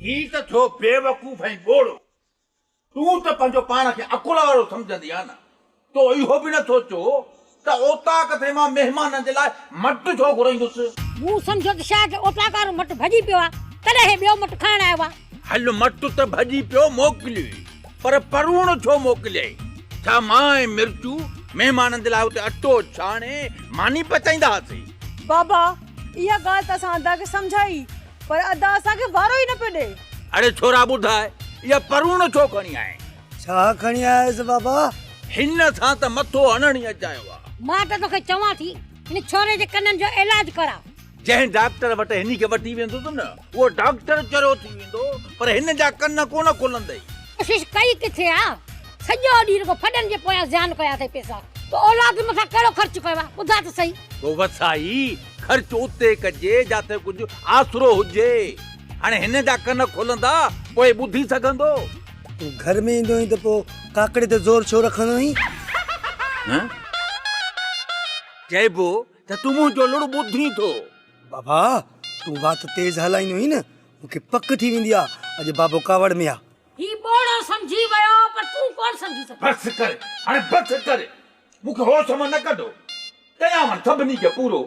هي ته ٿيو بيوقوف ۽ ٻوڙو. تون ته پنهنجو پاڻ کي عقل وارو سمجهندي آهين نه. تو اهو به نه سوچيو ته اوطاق تي مان مهمانن جي لاء مٽ ڇو گهرائيندس؟ مون سمجهيو ته شايد اوطاق وارو مٽ ڀڄي پيو آهي، تڏهن هي ٻيو مٽ کڻڻ آيو آهي. هل مٽ ته ڀڄي پيو موڪليئي، پر پروڻ ڇو موڪليئي؟ ڇا مان ۽ مرچو مهمانن جي لاء اتي اٽو ڇاڻي ماني پچائيندا هئاسين؟ بابا، اها ڳالهه ته اسان ادا کي سمجهائي، پر ادا اسان کي وارو ئي نه پيو ڏئي. اڙي ڇورا ٻڌاء اها پروڻ ڇو کڻي آئين؟ ڇا کڻي آيس بابا؟ هن سان ته مٿو هڻڻ ئي اجايو آ. مان ته توکي چوان ٿي هن ڇوري جي ڪنن جو علاج ڪراء. جنهن ڊاڪٽر وٽ هن کي وٺي ويندس نه اهو ڊاڪٽر چريو ٿي ويندو پر هن جا ڪن ڪونه کلندئي. ڪوشش ڪئي ڪٿي آ؟ سڄو ڏينهن رڳو ڦڏن جي پويان زيان ڪيا اٿئي پئسا. تو اولاد مٿان ڪهڙو خرچ ڪيو آ ٻڌاء ته سهي. تو وسائي خرچ اتي ڪجي جاتي ڪجهه آسرو هجي. هاڻي هن جا ڪن کلندا پوء ٻڌي سگهندو. تون گهر ۾ ايندو هئين ته پوء ڪاڪڙي تي زور ڇو رکندو هئين؟ چئبو ته تون منهنجو لڙ ٻڌين ٿو. بابا تون وات تيز هلائيندو هئين نه مون کي پڪ ٿي ويندي آ اڄ بابو ڪاوڙ ۾ آ. هي ٻوڙو سمجهي ويو پر تون ڪونه سمجهي سگهندين. بس ڪر هاڻي بس ڪر مون کي هوش مان نه ڪڍو. ڪيان مان سڀني کي پورو.